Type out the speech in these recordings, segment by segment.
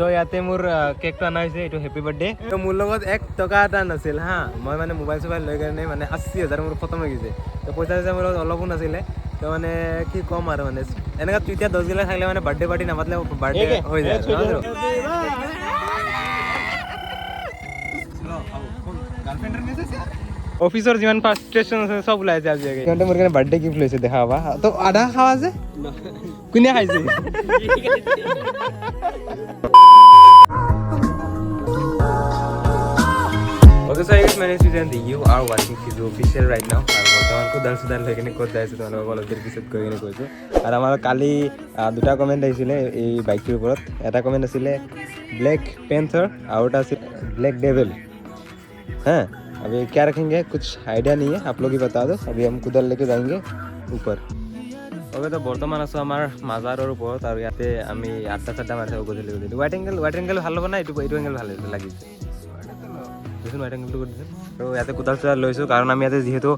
তো ইয়াতে মোৰ কেকটো অনা হৈছে, এইটো হেপী বাৰ্থডে। তো মোৰ লগত 1 টকা এটা নাছিল হা। মই মানে মোবাইল চোবাইল লৈ কাৰণে মানে 80,000 মোৰ খতম হৈ গৈছে। তো পইচা চইচা মোৰ লগত অলপো নাছিলে। তো মানে কি ক'ম আৰু, মানে এনেকুৱা তেতিয়া 10 গিলা থাকিলে মানে বাৰ্থডে পাৰ্টি নামাতিলে বাৰ্থডে হৈ যায় আৰু। অফিচৰ যিমান ফ্ৰাষ্ট্ৰেশ্যন আছে চব ওলাইছে আজি। সিহঁতে মোৰ কাৰণে বাৰ্থডে গিফ্ট লৈছে, দেখা পাবা। তো আধা খাৱা যে কোনে খাইছে? Okay, so I guess my name is Sujan. You are watching Fizu Official right now. আৰু বৰ্তমান কোদাল চোদাল লৈ কিনে ক'ত যাই আছোঁ, তোমালোকক অলপ দেৰি পিছত গৈ কিনে কৈছোঁ। আৰু আমাৰ কালি দুটা কমেণ্ট আহিছিলে এই বাইকটোৰ ওপৰত। এটা কমেণ্ট আছিলে ব্লেক পেন্থাৰ আৰু এটা আছিল ব্লেক ডেভেল। हाँ, अभी क्या रखेंगे, कुछ आइडिया नहीं है, आप लोग ही बता दो। अभी हम कुदाल लेके जाएंगे ऊपर। অ'কে, তো বৰ্তমান আছোঁ আমাৰ মাজাৰৰ ওপৰত আৰু ইয়াতে আমি আড্ডা চাড্ডা মাৰি থাকোঁ গধূলি গধূলি। ৱাইড এংগেল ভাল হ'ব না এইটো এংগেল ভাল লাগিছে? দেচোন, ৱাইড এংগেলটো কৰি দিছোঁ। আৰু ইয়াতে কোদাল চোদাল লৈছোঁ, কাৰণ আমি ইয়াতে যিহেতু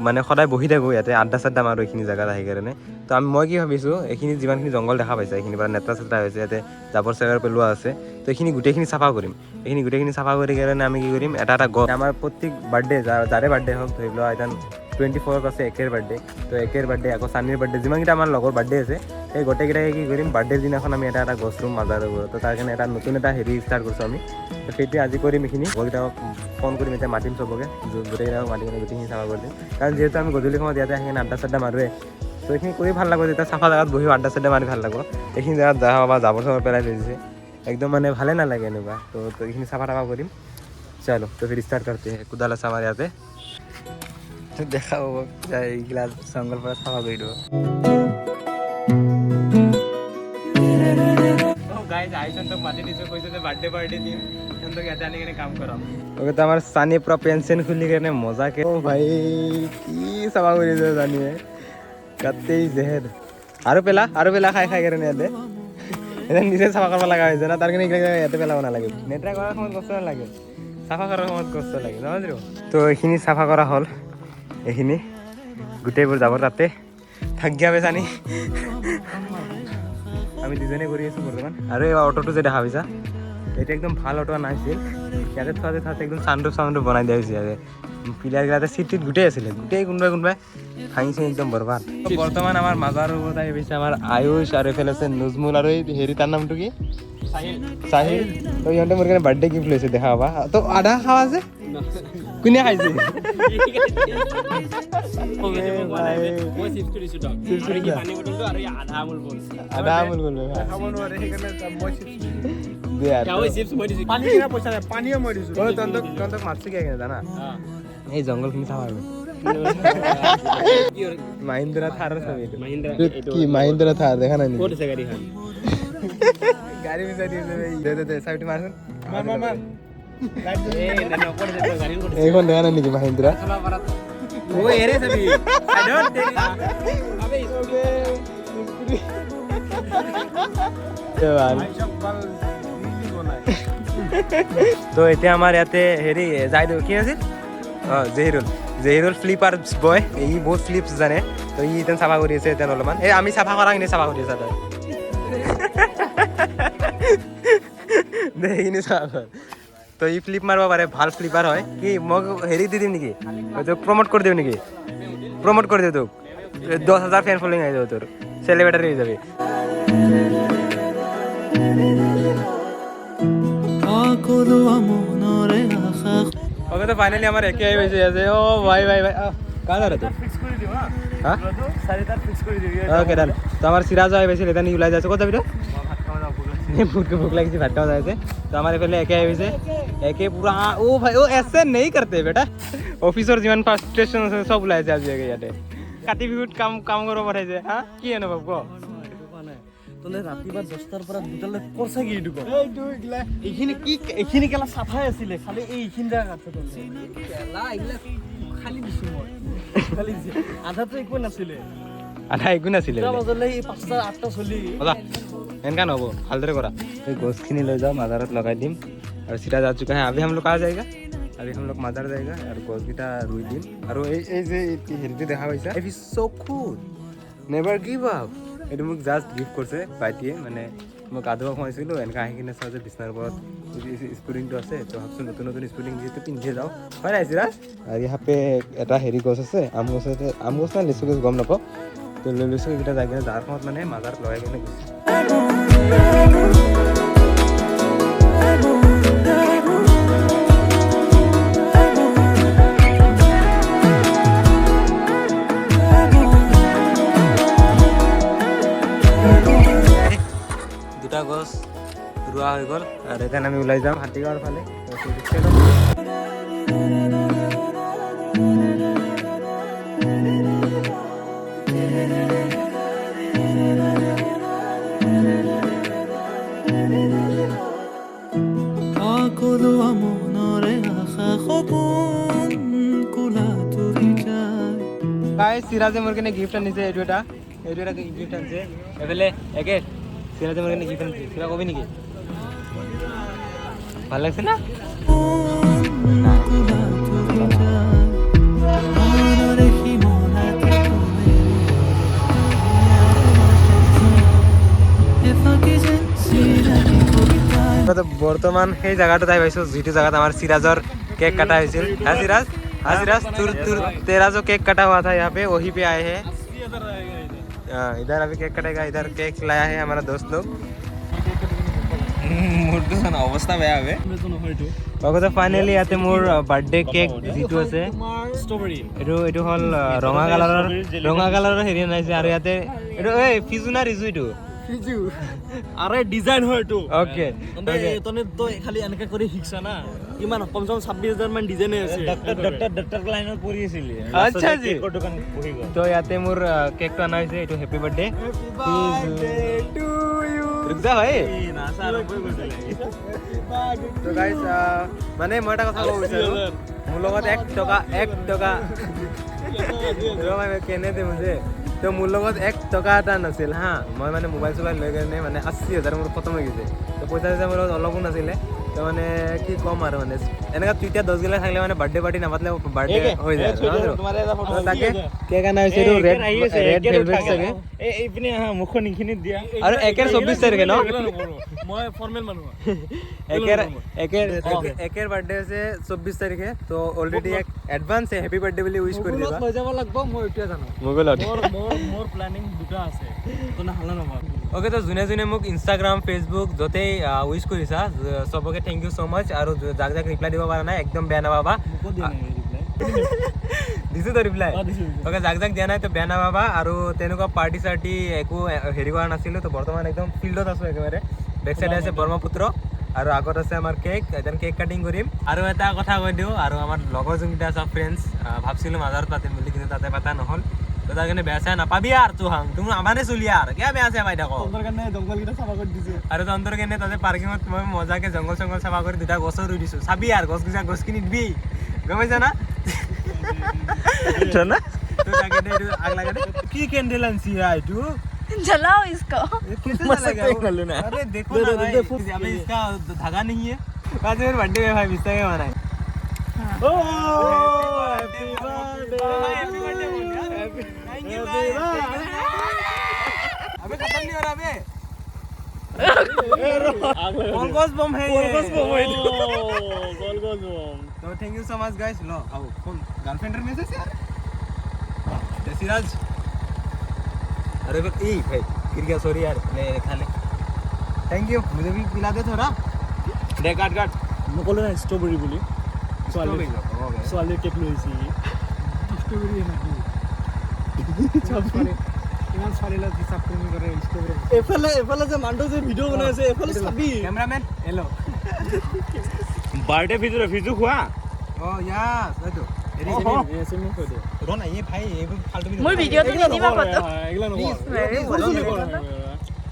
মানে সদায় বহি থাকোঁ, ইয়াতে আড্ডা চাড্ডা মাৰোঁ এইখিনি জেগাত আহি কাৰণে। তো মই কি ভাবিছোঁ, এইখিনি যিমানখিনি জংঘল দেখা পাইছে, এইখিনি পৰা নেত্ৰা চেত্ৰা হৈছে, ইয়াতে জাবৰ চাবৰ পেলোৱা আছে, তো এইখিনি গোটেইখিনি চাফা কৰিম। এইখিনি গোটেইখিনি চাফা কৰি কাৰণে আমি কি কৰিম, এটা এটা গছ আমাৰ প্ৰত্যেক বাৰ্থডে, যাৰে বাৰ্থডে হওক, ধৰি লোৱা এতিয়া 24ত আছে একেৰ বাৰ্থডে, তো একেৰ বাৰ্থডে, আকৌ চানীৰ বাৰ্থডে, যিমানকেইটা আমাৰ লগৰ বাৰ্থডে আছে, সেই গোটেইকেইটাকে কি কৰিম, বাৰ্থডেৰ দিনাখন আমি এটা এটা গছ ৰুম মাজাৰৰ ওপৰত। তো তাৰ কাৰণে এটা নতুন এটা হেৰি ষ্টাৰ্ট কৰিছোঁ আমি। তো সেইটোৱে আজি কৰিম। এইখিনি লগৰকেইটাক ফোন কৰিম, এতিয়া মাতিম চবকে, গোটেইকেইটাক মাতি কিনে গোটেইখিনি চাফা কৰি দিম। কাৰণ যিহেতু আমি গধূলি সময়ত ইয়াতে আহি কিনে আড্ডা চাড্ডা মাৰোৱে, তো এইখিনি কৰি ভাল লাগিব। যেতিয়া চাফা জেগাত বহি আড্ডা চাড্ডা মাৰি ভাল লাগিব। এইখিনি জেগাত দেখা বা জাবৰ চাবৰ পেলাই থৈ দিছে, একদম মানে ভালে নালাগে এনেকুৱা। তো এইখিনি চাফা তাফা কৰিম। চলো, तो फिर स्टार्ट करते हैं। কোদাল আছে আমাৰ ইয়াতে। দেখা পাব, এইগিলা জংঘল পৰা চাফা কৰি দিব। গাইজ, আইসন্তক মাতি দিছো, কৈছে যে বাৰ্থডে পাৰ্টি দিম, সিহঁতক ইয়াতে আনি কিনে কাম কৰাম। ওকে, তো আমাৰ চানি পুৰা পেন চেন খুলি কেনে মজাকে, অ ভাই, কি চাফা কৰিছে চানিয়ে! কাতেই জেহেৰ। আৰু পেলা, আৰু পেলা, খাই খাই কেনে ইয়াতে এতিয়া নিজে চাফা কৰিব লগা হৈছে না। তাৰ কাৰণে এইবিলাক ইয়াতে পেলাব নালাগে। লেতেৰা কৰাৰ সময়ত কষ্ট নালাগে, চাফা কৰাৰ সময়ত কষ্ট লাগে, নহয় জানো? তো এইখিনি চাফা কৰা হ'ল। এইখিনি গোটেইবোৰ যাব তাতে থাক গিয়া চানি। আমি দুজনে কৰি আছোঁ বৰ্তমান। আৰু এই অ'টোটো যে দেখা পাইছা, এইটো একদম ভাল অ'টো অনা হৈছিল। ইয়াতে থোৱাতে থোৱাতে একদম চানৰুফ চানৰুফ বনাই দিয়া হৈছে। ইয়াতে পিলাৰগিলাতে চিট টিট গোটেই আছিলে, গোটেই কোনোবাই কোনোবাই ভাঙিছে, একদম বৰবাদ। বৰ্তমান আমাৰ মাজাৰৰ ওপৰত আহি পাইছে আমাৰ আয়ুষ আৰু এইফালে আছে নুজমুল আৰু এই হেৰি, তাৰ নামটো কি, চাহিল। তো ইহঁতে মোৰ কাৰণে বাৰ্থডে গিফ্ট লৈছে, দেখা পাবা। তো আধা খাৱা যে কোনে খাইছে? মই চিপছটো দিছো তক। চিপছটো আৰু কি? দিছা? পানী বটলটো আৰু এই আধা আমুল বল। আধা আমুল গ'ল। খাব নোৱাৰে, সেইকাৰণে মই চিপছ। দে আৰু। তেওঁ চিপছ মই দিছো। পানী কিনা পইচা নাই, পানীও মই দিছো। ঐ, তহঁতক মাতছো কি জানা? এই জংঘলখিনি চাফা আৰু কি হ'ল? মাহিন্দ্ৰা থাৰৰ ছবি এইটো। মাহিন্দ্ৰা এইটো। কি মাহিন্দ্ৰা থাৰ দেখা নাই নেকি? ক'ত আছে গাড়ীখন? গাড়ী বিচাৰি দিছে। দে দে দে, চাবিটো মাৰচোন। মাৰ মাৰ মাৰ। এই নে, নে, ক'ত আছে গাড়ীখন, ক'ত আছে? এইখন দেখা নাই নেকি মাহিন্দ্ৰা? ঐ, এৰে চাবি। আবে। ভাল। তো এতিয়া আমাৰ ইয়াতে হেৰি যাই কি আছিল, অঁ, জেহিৰুল, জেহিৰুল ফ্লিপাৰ বয়। ই বহুত ফ্লিপছ জানে। তো ই এতিয়া চাফা কৰি আছে। এতিয়া অলপমান এই আমি চাফা কৰাখিনি চাফা কৰি আছে। তই দে, সেইখিনি চাফা কৰ। তো ই ফ্লিপ মাৰিব পাৰে, ভাল ফ্লিপাৰ হয়। কি মই হেৰি দি দিম নেকি তোক, প্ৰমোট কৰি দিওঁ নেকি? প্ৰমোট কৰি দিওঁ তোক, 10,000 ফেন ফলোয়িং আহি যাব তোৰ, চেলিব্ৰেটাৰী হৈ যাবি। ওকে, তো ফাইনালি আমাৰ একে আহি পাইছে আছে। অ ভাই ভাই ভাই, কাৰ আৰু তোৰ? ফিক্স কৰি দিওঁ। হা। 4টাত ফিক্স কৰি দিবি। অ'কে, ডান। তো আমাৰ চিৰাজ আহি পাইছিল, এতিয়া ওলাই যাইছে। ক'ত যাবি তই? মই ভাত খাব যাওঁ, ভোক লাগিছে। ভোক ভোক লাগিছে, ভাত খাব যাইছে। তো আমাৰ এইফালে একে আহি পাইছে, একে পুৰা। ও ভাই ও, ऐसे नहीं करते বেটা। অফিচৰ যিমান ফ্ৰাষ্ট্ৰেশ্যন আছে চব ওলাইছে আজি ইয়াতে। কাতি বিহুত কাম কাম কৰিব পঠাইছে। হা, কি অনুভৱ ক? তলে ৰাতিপুৱা 10টাৰ পৰা 2টালৈ কৰছা কি, এইটো ক। এইটো এইগিলা। এইখিনি কি? এইখিনি কেলা চাফাই আছিলে, খালি এইখিনি জেগা কাটছে তহঁতে। কেলা এইবিলাক খালি দিছো মই, খালি দিছে। আধাটো একো নাছিলে। আধা একো নাছিলে। 2টা বজালৈ এই 5টা 8টা চলি। ব'লা, এনেকা নহ'ব, ভালদৰে কৰা। এই গছখিনি লৈ যাওঁ, মাজাৰত লগাই দিম। আৰু চিৰাজ आ चुका है। अभी हम लोग कहाँ जाएगा? अभी हम लोग মাজাৰ जाएगा আৰু গছকেইটা ৰুই দিম। আৰু এই যে এই হেৰিটো দেখা পাইছা, it is so cool, never give up। এইটো মোক জাষ্ট গিফ্ট কৰিছে ভাইটিয়ে মানে। মই গা ধুব সোমাইছিলোঁ, এনেকৈ আহি কিনে চাওঁ যে বিচনাৰ ওপৰত স্পৰ্টিংটো আছে। তো ভাবছোঁ নতুন নতুন স্পৰ্টিং যিহেতু পিন্ধিয়ে যাওঁ, হয় নাই চিৰাজ? আৰু ইয়াতে এটা হেৰি গছ আছে, আম গছ আছে, আম গছ না লিচু গছ গম নাপাওঁ। তো লৈ লৈছোঁ এইকেইটা, যাই কিনে জাৰখনত মানে মাজাৰত লগাই কিনে গৈছোঁ। দুটা গছ ৰোৱা হৈ গ'ল আৰু এতিয়া আমি ওলাই যাম হাতীগাঁৱৰ ফালে। তো চলো। সকলো মনৰে আশা সপোন কোলাত উৰি যায়। গাইস, সিৰাজে মোৰ কাৰণে গিফ্ট আনিছে। এইটো এটা গিফ্ট আনিছে। এইফালে একে সিৰাজে মোৰ কাৰণে গিফ্ট আনিছে। কিবা কবি নেকি? ভাল লাগছে না? কোলাত উৰি যায় মনৰে সীমনাতে তুমি এফাকি যেন চিনাকি কবিতাই। তো বৰ্তমান সেই জেগাটোত আহি পাইছোঁ, যিটো জেগাত আমাৰ সিৰাজৰ কেক কাটা হৈছিল। হ্যাঁ सिराज, हाँ सिराज, तुर तुर तेरा जो केक कटा हुआ था यहाँ पे, वही पे आए हैं। हाँ, इधर अभी केक कटेगा। इधर केक लाया है हमारा दोस्त लोग। মোৰতো অৱস্থা বেয়া হবে। লগতে ফাইনেলি ইয়াতে মোৰ বাৰ্থডে কেক যিটো আছে, ষ্ট্ৰবেৰী। এইটো হ'ল ৰঙা কালাৰৰ হেৰি আনাইছে। আৰু ইয়াতে এইটো এই ফিজু না ৰিজু এইটো? আৰে, ডিজাইন হয় এইটো। অ'কে। তনে তই খালি এনেকে কৰি শিকছা না, ইমান কমচে কম 26,000 মান ডিজাইনে আছে। ডক্টৰ লাইনত পঢ়ি আছিলি। আচ্ছা জি। কেকৰ দোকান বহি গ'ল। তো ইয়াতে মোৰ কেকটো অনা হৈছে। এইটো হেপী বাৰ্থডে। रुक जा ভাই। তো গাইস, মানে মই এটা কথা ক'ব বিচাৰোঁ, মোৰ লগত 1 টকা, 1 টকা ৰ'বা, কেনে দিম যে। তো মোৰ লগত 1 টকা এটা নাছিল হা। মই মানে মোবাইল চোবাইল লৈ কেনে মানে 80,000 মোৰ খতম হৈ গৈছে। তো পইচা চইচা মোৰ লগত অলপো নাছিলে। তো মানে কি ক'ম আৰু, মানে এনেকুৱা তেতিয়া 10 গিলা থাকিলে মানে বাৰ্থডে পাৰ্টি নাপাতিলে বাৰ্থডে হৈ যায় আৰু, নহয় জানো? তো তাকে কেক অনা হৈছে। এইটো ৰেড ৰেড ভেলভেট চাগে। এইপিনে আহা, মুখখন এইখিনিত দিয়া। আৰু একেৰ 24 তাৰিখে ন? মই ফৰ্মেল মানুহ। একেৰ বাৰ্থডে হৈছে 24 তাৰিখে। তো অলৰেডি এক এডভান্স হেপী বাৰ্থডে বুলি উইচ কৰি দিবা। লৈ যাব লাগিব, মই এইটোৱে জানো। মোবাইলত মোৰ মোৰ মোৰ প্লেনিং দুটা আছে, তনে হালা নকৰ। অ'কে, তো যোনে যোনে মোক ইনষ্টাগ্ৰাম, ফেচবুক য'তেই উইচ কৰিছা, চবকে thank you so মাছ। আৰু যাক যাক ৰিপ্লাই দিব পৰা নাই, একদম বেয়া নাপাবা। মোকো দিয়া নাই ৰিপ্লাই। দিছোঁ তো ৰিপ্লাই। অ, দিছোঁ, দিছোঁ। অ'কে, যাক যাক দিয়া নাই, তো বেয়া নাপাবা। আৰু তেনেকুৱা পাৰ্টি চাৰ্টি একো হেৰি কৰা নাছিলোঁ। তো বৰ্তমান একদম ফিল্ডত আছোঁ একেবাৰে। বেক চাইডে আছে ব্ৰহ্মপুত্ৰ আৰু আগত আছে আমাৰ কেক। এতিয়া কেক কাটিং কৰিম। আৰু এটা কথা কৈ দিওঁ, আৰু আমাৰ লগৰ যোনকেইটা আছে ফ্ৰেণ্ডছ, ভাবছিলোঁ মাজাৰত পাতিম বুলি, কিন্তু তাতে পাতা নহ'ল। তো তাৰ কাৰণে বেয়া চেয়া নাপাবি আৰু। তো হাং তুমি আমাৰে চলি আৰু কিয় বেয়া চেয়া পাই থাক? তহঁতৰ কাৰণে জংঘলকেইটা চাফা কৰি দিছে। আৰু তহঁতৰ কাৰণে তাতে পাৰ্কিঙত মই মজাকে জংঘল চংঘল চাফা কৰি দুটা গছো ৰুই দিছোঁ। চাবি আৰু গছ গছা গছখিনি দিবি, গম পাইছা না? না তো তাকে দে, এইটো আগ লাগে দে। কি কেন্ডেল আনছি এইটো? जलाओ इसको। ये कैसे जलाएगा? अरे देखो ना भाई, अबे इसका धागा नहीं है। आज मेरे बर्थडे में भाई बिस्तर के मनाए। ओ, happy birthday, happy birthday बोल यार। Thank you भाई। अबे खत्म नहीं हो रहा अबे। कलगस बम है ये। কলগছ বম এইটো। কলগছ বম। तो thank you so much guys. Low आओ, फोन गर्लफ्रेंड मैसेज यार। जय सिराज। अरे ए भाई गिर गया, सॉरी यार। ले खा ले। Thank you, मुझे भी पिला दे थोड़ा। দে, কাট কাট। মই ক'লো নাই ষ্ট্ৰবেৰী বুলি, ছোৱালী Okay. ছোৱালীৰ কেক লৈ আহিছে। ষ্ট্ৰবেৰী নেকি? ইমান ছোৱালী লগত হিচাপ কৰি কৰে ষ্ট্ৰবেৰী। এফালে যে মানুহটো যে ভিডিঅ' বনাই আছে, এফালে চাবি। Cameraman hello. বাৰ্থডে ফিজু ফিজু খোৱা। ओ यस, तो रो ना ये भाई, ये फालतू में। মোৰ ভিডিঅ'টো নিদিবা ফটো। এইগিলা নকৰ।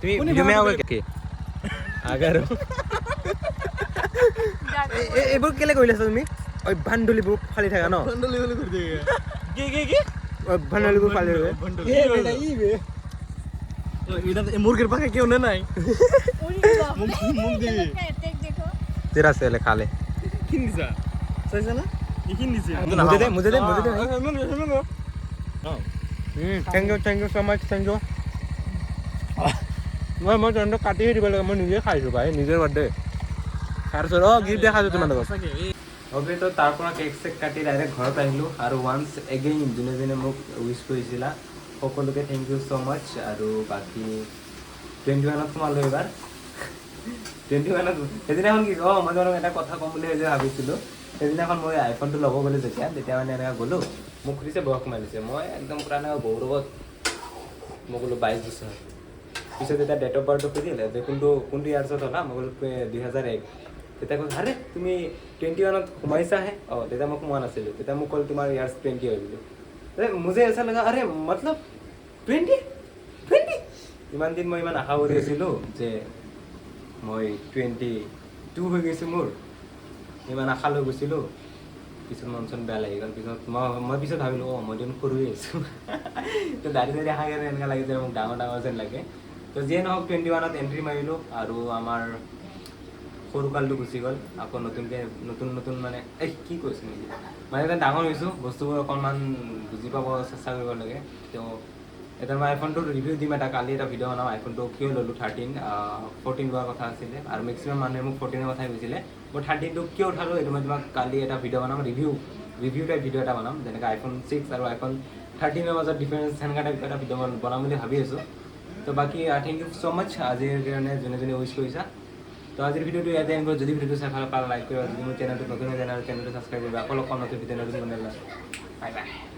তুমি ভিডিও में आओगे কি আগাৰো এইবোৰ কেলে কৰি আছা তুমি? অভ্যাণ্ডলিবোৰ ফালি থাকা ন? কি কি কি? অভ্যাণ্ডলিবোৰ ফালি থাকে। মোৰ কৃপা কেউ নে নাই। মোক দিবি। तेरा से ले, खा ले। এইখিনি দিছা, চাইছা না, এইখিনি দিছে। मुझे दे, मुझे दे, मुझे दे। Thank you, thank you so much, thank you. মই তহঁতক কাটিহে দিব লাগে। মই নিজে খাইছোঁ ভাই, নিজৰ বাৰ্থডে। তাৰপিছত গিফ্ট দেখাইছোঁ তোমালোকক। অ'কে, তো তাৰ পৰা কেক চেক কাটি ডাইৰেক্ট ঘৰত আহিলোঁ। আৰু ওৱান্স এগেইন যোনে যোনে মোক উইচ কৰিছিলা, সকলোকে thank you so মাছ। আৰু বাকী 21ত সোমালোঁ এইবাৰ। 21ত সেইদিনাখন কি, মই তোমালোক এটা কথা ক'ম বুলি যে ভাবিছিলোঁ। সেইদিনাখন মই আইফোনটো ল'ব গ'লোঁ যেতিয়া, তেতিয়া মানে এনেকুৱা গ'লোঁ, মোক সুধিছে বয়স কিমান হৈছে। মই একদম পূৰা এনেকুৱা গৌৰৱত মই ক'লোঁ 22 বছৰ। পিছত যেতিয়া ডেট অফ বাৰ্থটো সুধিলে যে কোনটো কোনটো ইয়াৰ্ছত হ'লা, মই ক'লোঁ 2001। তেতিয়া ক'ল, "আৰে, তুমি 21ত সোমাইছাহে।" তেতিয়া মই সোমোৱা নাছিলোঁ। তেতিয়া মোক ক'ল, "তোমাৰ ইয়াৰ্ছ 20 হয়" বুলি। मुझे ऐसा लगा, अरे मतलब 20 20। ইমান দিন মই ইমান আশা কৰি আছিলোঁ যে মই 22 হৈ গৈছোঁ মোৰ, ইমান আশা লৈ গৈছিলোঁ। পিছত মন চন বেয়া লাগি গ'ল। পিছত মই পিছত ভাবিলোঁ, মই দেখোন সৰুৱে আছোঁ। তো দাড়ি চাড়ি দেখাৰ কাৰণে এনেকুৱা লাগে যে মোক ডাঙৰ ডাঙৰ যেন লাগে। তো যিয়ে নহওক, 21ত এণ্ট্ৰি মাৰিলোঁ আৰু আমাৰ সৰুকালটো গুচি গ'ল। আকৌ নতুনকৈ নতুন নতুন মানে এই কি কৈছোঁ নেকি, মানে এতিয়া ডাঙৰ হৈছোঁ, বস্তুবোৰ অকণমান বুজি পাব চেষ্টা কৰিব লাগে। তো এতিয়া মই আইফোনটোৰ ৰিভিউ দিম এটা কালি, এটা ভিডিঅ' বনাম, আইফোনটো কিয় ল'লোঁ। 13, 14 লোৱাৰ কথা আছিলে আৰু মেক্সিমাম মানুহে মোক 14ৰ কথাই কৈছিলে। মই 13টো কিয় উঠালোঁ, এইটো মই তোমাক কালি এটা ভিডিঅ' বনাম, ৰিভিউ ৰিভিউ টাইপ ভিডিঅ' এটা বনাম। যেনেকৈ আইফোন 6 আৰু আইফোন 13ৰ মাজত ডিফাৰেঞ্চ, সেনেকুৱা টাইপ এটা ভিডিঅ' বনাম বুলি ভাবি আছোঁ। তো বাকী thank you so মাছ আজিৰ কাৰণে, যোনে যোনে উইচ কৰিছা। তো আজিৰ ভিডিঅ'টো ইয়াতে এণ্ড কৰোঁ। যদি ভিডিঅ'টো চাই ভাল পালা, লাইক কৰিবা। যদি মোৰ চেনেলটো নতুন হৈ যায়, চেনেলটো ছাবস্ক্ৰাইব কৰিবা। আকৌ লগ পাম নতুন ভিডিঅ', নতুন বনালে। Bye bye.